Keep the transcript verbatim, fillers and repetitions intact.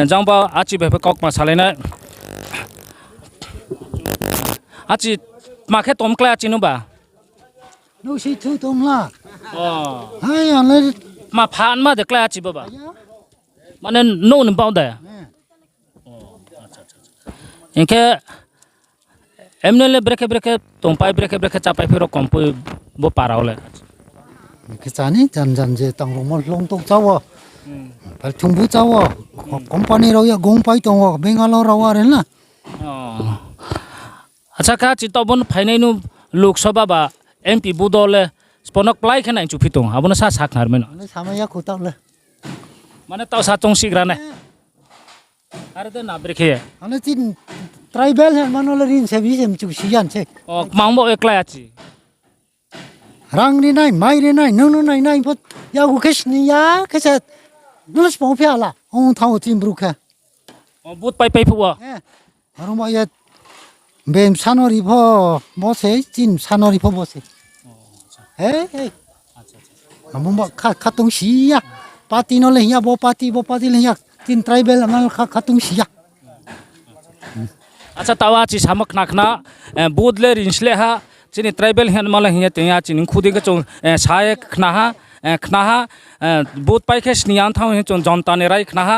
Jang ba achi bai phe kaukma salai nai. Achi, tma khe tom klái achi no ba? Nouh si thu tong la. Hai, ang le. Tma pha ma de klái achi bo ba? Mane nouh ni baoh de? Hing khe M N L A le brekhe brekhe tongpai, brekhe brekhe chápai phi ro kompoi bo para wo le. Khe chá ni, jan jan je tang rungmo hloung tou chá wo. Pal thungbu chá wo. Company rao ya gongpai tong wo, Bangalore rao are na. Acha kha, chini taoh bo no phainai no Lok Sabha ba M P vote wo le sbo no klái khe nai chuphi tong, abo no sa sakhnari mai no. Ano samai ya khu taoh le. Mane taoh sa choung sigra nai. Are de na brekhe. Ano chini tribal hingma no le rin se bi se mchu si yan se. O, kmang bo ye klái achi. Rang ri nai, mai ri nai, nung no nai nai pho, yagu khe sni ya khe se, nung le sbo phi hala, ong thang o chini bru khe. O, vote pai pai phuh wo. Aro ma ye, be bsa no ri pho bo se, chini bsa no ri pho bo se. He, he. Abo ba kha, kha tong si ya. Party no le hing ya, bo party, bo party le hing ya. Chini tribal ma kha, kha tong si ya. Acha, taoh achi samo khna khna, vote le rinsleh ha, chini tribal hingma le hing ye tong ya, chini khudi khe chung sa ye khna ha, khna ha, vote pai khe sni ya thanng hing chung jonta ni rai khna ha.